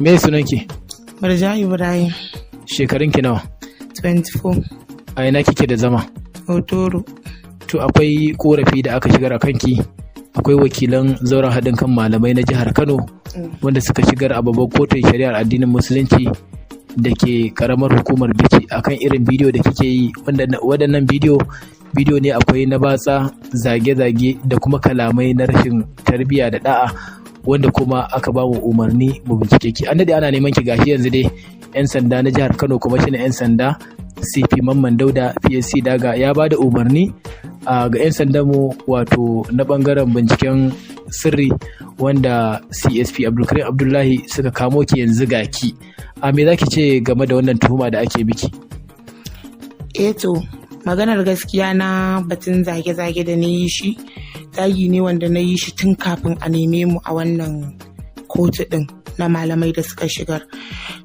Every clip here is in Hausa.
Me sunanki? Murja Ibrahim. Shekarunki nawa? 24. A ina kike da zama? Hotoro. To, akwai korafi da aka shigar a kanki. Akwai wakilan zauren haɗin kan malamai na jihar Kano wanda suka shigar a babban kotun shari'ar addinin Musulunci da ke karamar hukumar Bichi akan irin bidiyo da kike yi, wanda waɗannan bidiyo bidiyo ne akwai na batsa, zage-zage da kuma kalamai na rashin tarbiyya da da'a, wanda kuma aka ba mu umarni mu bincike ki. An daɗe ana neman ki, gashi yanzu dai 'yan sanda na jihar Kano, kuma shine 'yan sanda CP Mamman Dauda PSC Daga, ya ba da umarni ga 'yan sandan mu, wato na bangaren binciken sirri, wanda CSP Abdulkarim Abdullahi, suka kamo ki. Yanzu ga ki. A me zaki ce game da wannan tuhuma da ake miki? Eh to, maganar gaskiya, na batun zage-zage da na yi shi, zagi ne wanda na yi shi tun kafin a neme mu a wannan kotu din na malamai da suka shigar.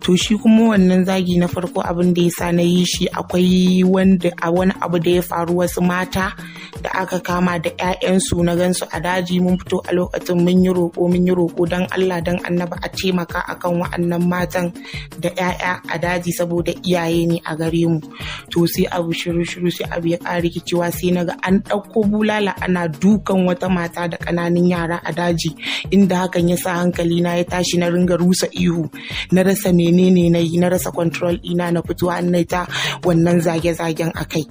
To, shi kuma wannan zagi na farko, abin da ya sa na yi shi, akwai wanda a wani abu da ya faru, wasu mata da aka kama da 'ya'yansu, na gansu a daji. Mun fito a lokacin mun yi roƙo, mun yi roƙo don Allah don Annaba a taimaka akan wa'annan matan da 'ya'ya a daji, saboda iyaye ne a gare mu. To, sai abu shiru shiru, sai abu ya ƙara rikicewa, sai na ga an ɗauko bulala ana dukan wata mata da ƙananan yara a daji, inda hakan ya sa hankali na ya tashi, na ringa rusa ihu, na rasa menene na yi, na rasa control ɗina, na fito na ta wannan zage-zagen a kai.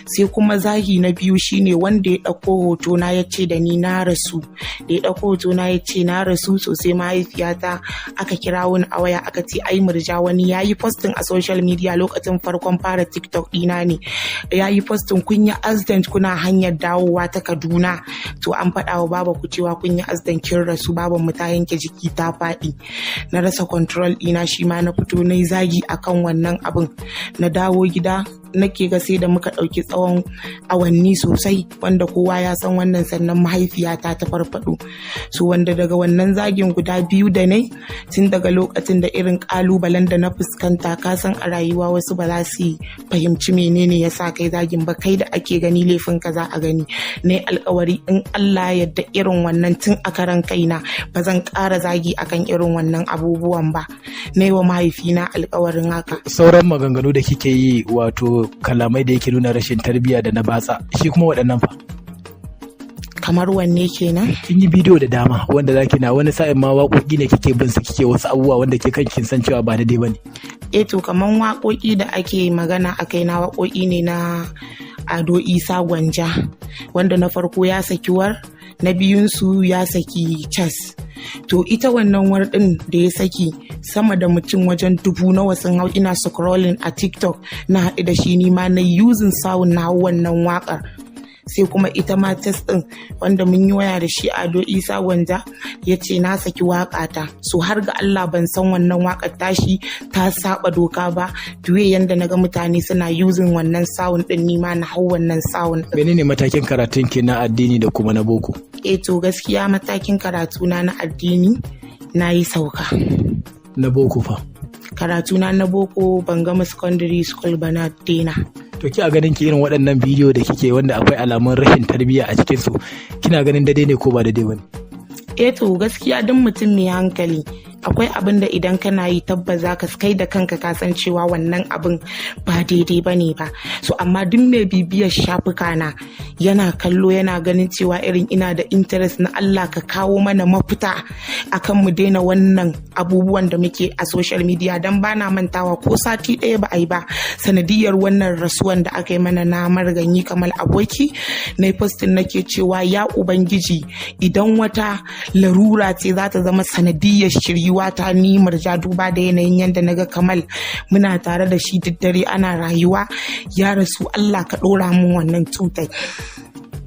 Sai kuma zagi na biyu shine wanda ya ɗauko hoto na ya ce da ni na rasu. Da ya ɗauko hoto na ya ce na rasu sosai, mahaifiyata aka kira wani a waya, aka ce ai Murja, wani ya yi posting a social media, lokacin farkon fara TikTok ɗina ne, ya yi posting kun yi accident kuna hanyar dawowa ta Kaduna. To, an faɗa wa baba ku cewa kun yi accident, kin rasu, baban mu ta yanke jiki ta faɗi. Na rasa control ɗina, shi ma na fito na yi zagi akan wannan abin. Na dawo gida, nake ga sai da muka ɗauki tsawon awanni sosai, wanda kowa ya san wannan, sannan mahaifiyata ta farfaɗo. So, wanda daga wannan zagin guda biyu da nai, tun daga lokacin da irin ƙalubalen da na fuskanta, ka san a rayuwa wasu ba za su fahimci menene ya sa kai zagin ba, kai da ake gani laifin ka za a gani. Na alkawari in Allah ya yarda irin wannan tun a karan kaina ba zan ƙara zagi akan irin wannan abubuwan ba. Na yi wa mahaifina alkawarin haka. Sauran maganganu da kike yi, wato kalamai da yake nuna rashin tarbiyya da na batsa, shi kuma waɗannan fa? Kamar wanne kenan? Kin yi bidiyo da dama wanda zaki na wani sa'in ma waƙoƙi ne kike bin su, kike wasu abubuwa wanda ke kan kin san cewa ba daidai bane. Eh to, kaman waƙoƙi da ake magana a kai na, waƙoƙi ne na Ado Isa Gwanja, wanda na farko ya saki War, na biyunsu ya saki Chess. To, ita wannan War ɗin da ya saki, sama da mutum wajen dubu nawa sun hau. Ina scrolling a TikTok na haɗu da shi, ni ma na using sound na wannan waƙar. Sai kuma ita ma Test din, wanda mun yi waya da shi, Ado Isa Gwanja, ya ce na saki waka ta. So, har ga Allah ban san wannan wakar tashi ta saba doka ba. Duwe yanda naga mutane suna using wannan sound din, ni ma na hau wannan sound din. Menene matakin karatun ki na addini da kuma na boko? Eh to, gaskiya matakin karatu na na addini, na yi sauka. Na boko fa? Karatu na na boko, ban gama secondary school ba, na daina. To, ki a ganin ki, irin waɗannan bidiyo da kike wanda akwai alamun rashin tarbiyya a cikin su, kina ganin daidai ne ko ba daidai bane? Eh to, gaskiya duk mutum mai hankali, akwai abin da idan kana yi tabbas zaka kai da kanka ka san cewa wannan abin ba daidai ba ne ba. So, amma duk mai bibiyar shafuka na yana kallo, yana ganin cewa irin ina da interest na Allah ka kawo mana mafita akan mu daina wannan abubuwan da muke a social media, dan bana mantawa ko sati ɗaya ba a yi ba, sanadiyar wannan rasuwan da aka yi mana na marigayi Kamal Aboki, na yi posting nake cewa ya Ubangiji, idan wata larura ce za ta zama sanadiyar shiryuwa ta ni Murja, duba da yanayin yadda na ga Kamal muna tare da shi duk dare ana rayuwa, ya rasu, Allah ka ɗora mun wannan cutar.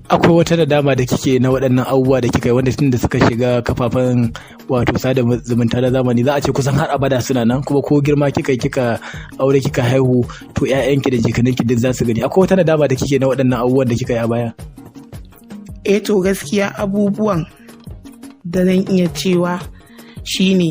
Akwai wata nadama da kike na waɗannan abubuwa da kika yi, wanda tun da suka shiga kafafen wato sada zumunta na zamani, za a ce kusan har abada suna nan, kuma ko girma kika yi, kika aure, kika haihu, to ƴaƴanki da jikaninki duk za su gani? Akwai wata nadama da kike na waɗannan abubuwan da kika yi a baya? Eh to, gaskiya abubuwan da zan iya cewa shine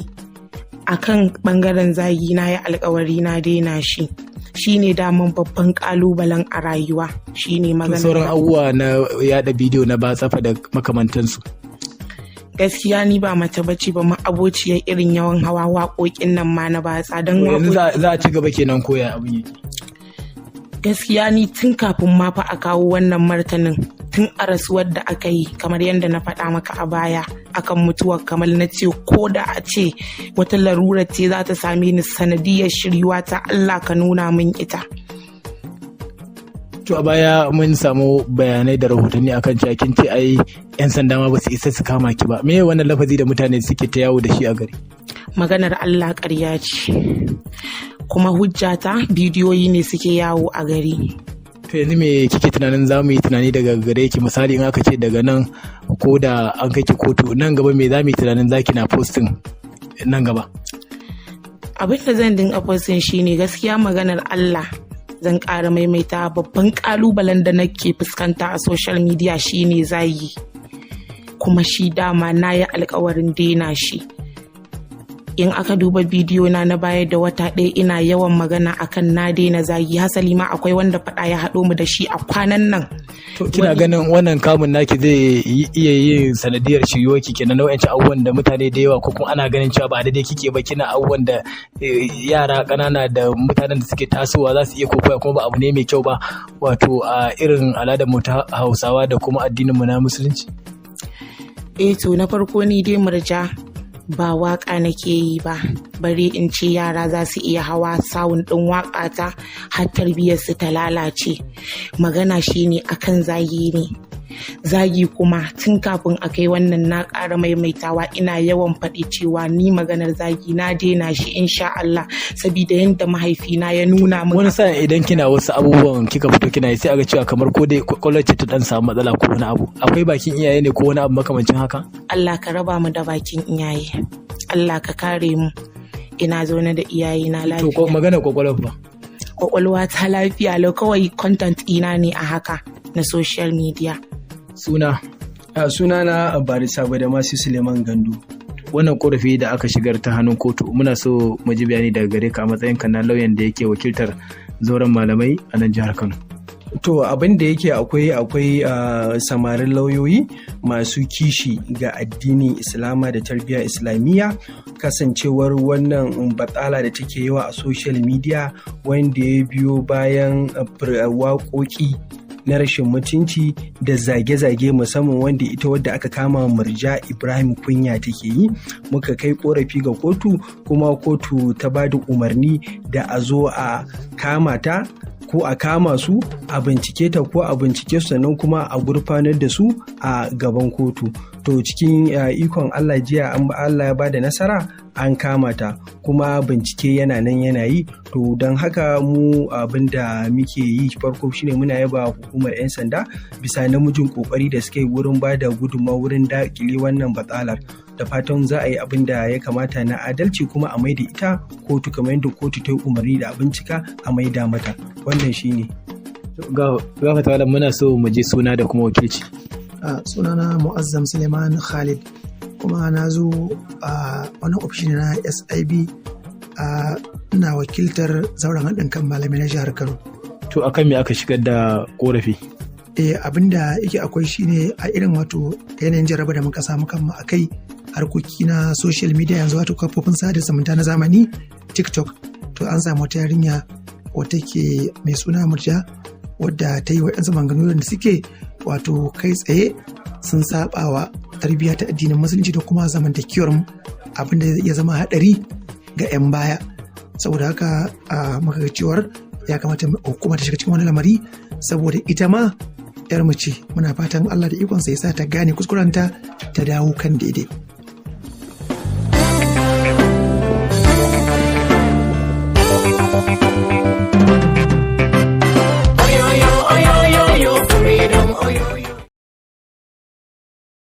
akan bangaren zagi, na yi alkawari na daina shi. Shine daman babban kalubalen a rayuwa, shine magana. Sauran abubuwa na yada bidiyo na batsa fa da makamantansu? Gaskiya ni ba mace bace ba ma abociyar irin yawan hawa waƙoƙin nan ma na batsa don Yanzu za a ci gaba kenan koya abin yake? Gaskiya ni tun kafin ma fa a kawo wannan martanin, tun a rasuwar da aka yi, kamar yadda na faɗa maka a baya akan mutuwar Kamal, na ce ko da a ce wata larura ce za ta same ni sanadiyar shiryuwa ta, Allah ka nuna min ita. To, a baya mun samu bayanai da rahotanni akan cewa kin ce ai yan sanda ma ba su isa su kama ki ba. Me wannan lafazi da mutane suke ta yawo da shi a gari? Maganar Allah, ƙarya ce, kuma hujjata bidiyoyi ne suke yawo a gari. To, yanzu me kike tunanin za mu yi tunani daga gare ki? Misali, in aka ce daga nan ko da an kai ki kotu nan gaba, me za mu yi tunanin zaki na posting nan gaba? Abin da zan dinga posting shine gaskiya, maganar Allah, zan ƙara maimaita, babban ƙalubalen da nake fuskanta a social media shine zagi, kuma shi dama na yi alkawarin daina shi. In aka duba bidiyo na na baya da wata ɗaya, ina yawan magana akan na daina zagi. Hasali ma akwai wanda faɗa ya haɗo mu da shi a kwanan nan. To, kina ganin wannan kamun naki zai iya yin sanadiyar shiryuwar ki kenan nau'in abubuwan da mutane da yawa ko kuma ana ganin cewa ba daidai kike ba, kina abubuwan da yara ƙanana da mutanen da suke tasowa za su iya kokoya, kuma ba abu ne mai kyau ba, wato a irin al'adar mu ta Hausawa da kuma addinin mu na Musulunci? Eh, to, na farko ni dai Murja ba waka nake yi ba, bare in ce yara za su iya hawa sound ɗin waka ta har tarbiyyar su ta lalace. Magana shine akan zagi ne. Zagi kuma tun kafin a kai wannan, na ƙara maimaitawa, ina yawan faɗi cewa ni maganar zagi na daina shi insha Allah, sabida yadda mahaifina ya nuna min. Wani sa'in idan kina wasu abubuwan kika fito kina yi, sai aga cewa kamar ko dai kwakwalwar ce ta dan samu matsala ko wani abu, akwai bakin iyaye ne ko wani abu makamancin haka? Allah ka raba mu da bakin iyaye, Allah ka kare mu. Ina zaune da iyaye na To, ko lafiya. Magana kwakwalwar ba? Kwakwalwa ta lafiya lau, kawai content ina ne a haka na social media. Suna? A sunana Barista Badamasi Suleiman Gandu. Wannan korafi da aka shigar ta hannun kotu, muna so mu ji bayani daga gare ka a matsayin ka na lauyan da yake wakiltar zauren malamai a nan jihar Kano. To, abin da yake akwai samarin lauyoyi masu kishi ga addinin Islama da tarbiyya Islamiyya, kasancewar wannan batsala da take yawa a social media, wanda ya biyo bayan waƙoƙi na rashin mutunci da zage-zage, musamman wanda ita wadda aka kama Murja Ibrahim Kunya take yi, muka kai korafi ga kotu, kuma kotu ta ba da umarni da a zo a kama ta ko a kama su, a bincike ta ko a bincike su, sannan kuma a gurfanar da su a gaban kotu. To, cikin ikon Allah, jiya an Allah ya ba da nasara, an kama ta, kuma bincike yana nan yana yi. To, don haka mu abin da muke yi farko shine muna yaba hukumar 'yan sanda bisa namijin kokari da suka yi wurin ba da gudunmawa wurin dakile wannan batsalar, da fatan za a yi abin da ya kamata na adalci, kuma a maida ita kotu kamar yadda kotu ta yi umarni da a bincika a maida mata. Wannan shine. Gafata, muna so mu ji suna da kuma wakilci. Sunana Mu'azzam Suleiman Khalid, kuma na zo a wani ofishi na SIB, ina wakiltar zauren haɗin kan malamai na jihar Kano. To, akan me aka shigar da korafi? Eh, abinda yake akwai shine a irin wato yanayin jaraba da muka samu kanmu a kai harkoki na social media yanzu, wato kafofin sada zumunta na zamani, TikTok. To, an samu wata yarinya wata ke mai suna Murja, wadda ta yi waɗansu maganganu da suke wato kai tsaye sun saba wa tarbiyya ta addinin Musulunci da kuma zamantakewar mu, abin da zai iya zama haɗari ga 'yan baya. Saboda haka muka ga cewar ya kamata hukuma ta shiga cikin wani lamari, saboda ita ma 'yar mu ce. Muna fatan Allah da ikonsa ya sa ta gane kuskurenta ta dawo kan daidai.